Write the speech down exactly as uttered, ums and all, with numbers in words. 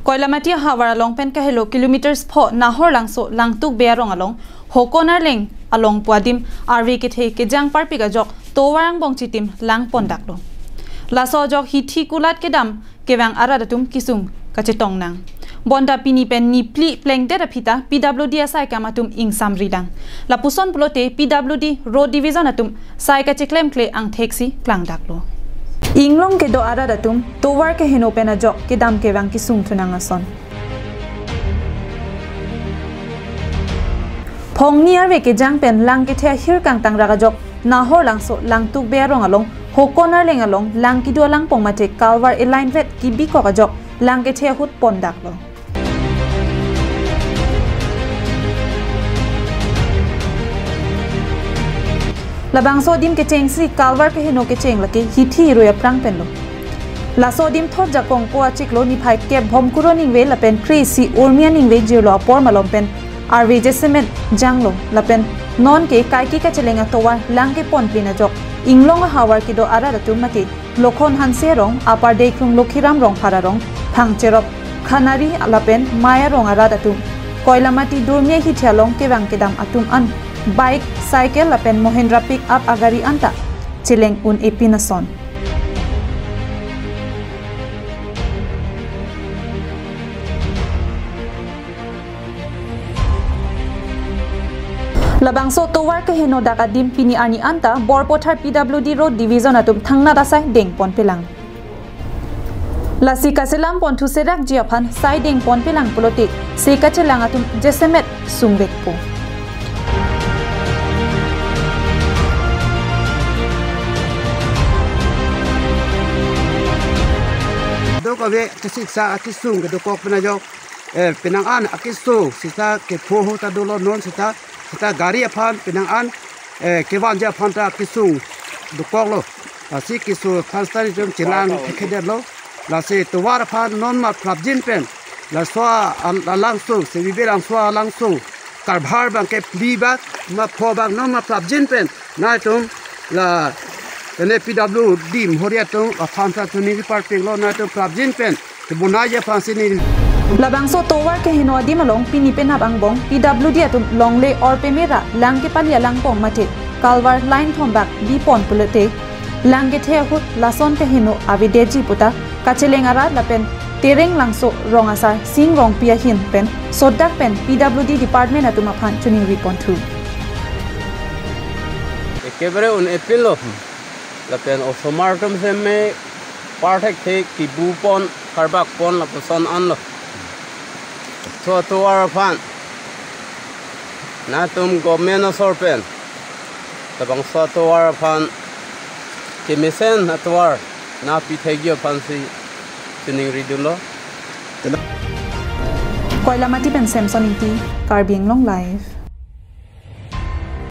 Koilamati ahavar along pen kahelo kilometers pho Nahor Langso Langtuk Bey arong along Hokon Arleng along pu adim arve kethe kejang parpik ajok tovar angbong chitim lang pondaklo. Laso ajok hithi kulat kedam kevang arat atum kesung kachetong nang. Bonta pini pen niphli plengdet aphi ta P W D asai akam atum ingsamri dang. Lapuson pulote P W D Road Division atum sai kacheklemkle angthek si klangdaklo. Inglong kedo arat atum tovar keheno pen ajok kedam kevang kesung thunang ason. Phongni arve kejang pen lang kethe ahir kangtang rak ajok Nahor Langso Langtuk Bey arong along Hokon Arleng along lang kedo langpong mate culvert eline vet kebikok ajok lang kethe ahut pondaklo. Labangso adim kechengsi culvert keheno kecheng lake hithi rui aphrang penlo. Laso adim thot jakong ko achiklo niphai kep Bhomkuro ningve lapen kre-isi Urmia ningve jirlo apor malom pen arve jasemet janglo lapen non ke kaike kacheleng atovar lang kepon plin ajok inglong ahavar kedo arat atum mate Lokhon Hanse arong, Upper Deikrung Lokhiram Rongphar arong, Thangcherop Khanari lapen Maya arong arat atum Koilamati Durmia hithi along kevang kedam atum an bike, cycle lapen Mahindra pick up agari anta cheleng un-e pin ason. Labangso tovar keheno dak adim pini arni anta Borpothar P W D Road Division atum thangnat asai dengpon pelang. Lasi kachelang pon thuserakji aphan sai dengpon pelang pulote se kachelang atum jasemet sungvekpo. Dok ave kesiksa akesung kedokok pen ajok, eh, penang an akesung sita kepho ahut ta dolo non sita, sita gari aphan penang an, eh, kevanji aphan ta akesung dokoklo. Lasi kesung aphan sita itum chelang khedetlo. Lasi tovar aphan non ma prapjin pen. Laso a, a, alangsung, Sebibe Langso alangsung. Karbhar abang ke phli bak, ma pho bak non ma prapjin pen. Nangtum la, ene P W D mohori atum aphan ta choningri parpiklo nangtum prapjin pen. Kebonai aphan si neli. Labangso tovar keheno adim along pini penap angbong P W D atum longle orpemera lang kepali alangpong mate culvert line thom bak bipon pulote lang kethe ahut lason keheno avedetji puta kacheleng arat lapen Tereng Langso rong asar Sing Rongpi ahin pen sodak pen P W D department atum aphan choningri ponthu. Ekebare un-e pinlo. Lapen osomar atum seme parthek thek kibu pon karbak pon lapuson anlo. So atovar aphan nangtum government asor pen labangso atovar aphan kemesen atovar nangpi thekji aphan si choningri dunlo. Koilamati pen Samson Ingti, Karbi Anglong Live.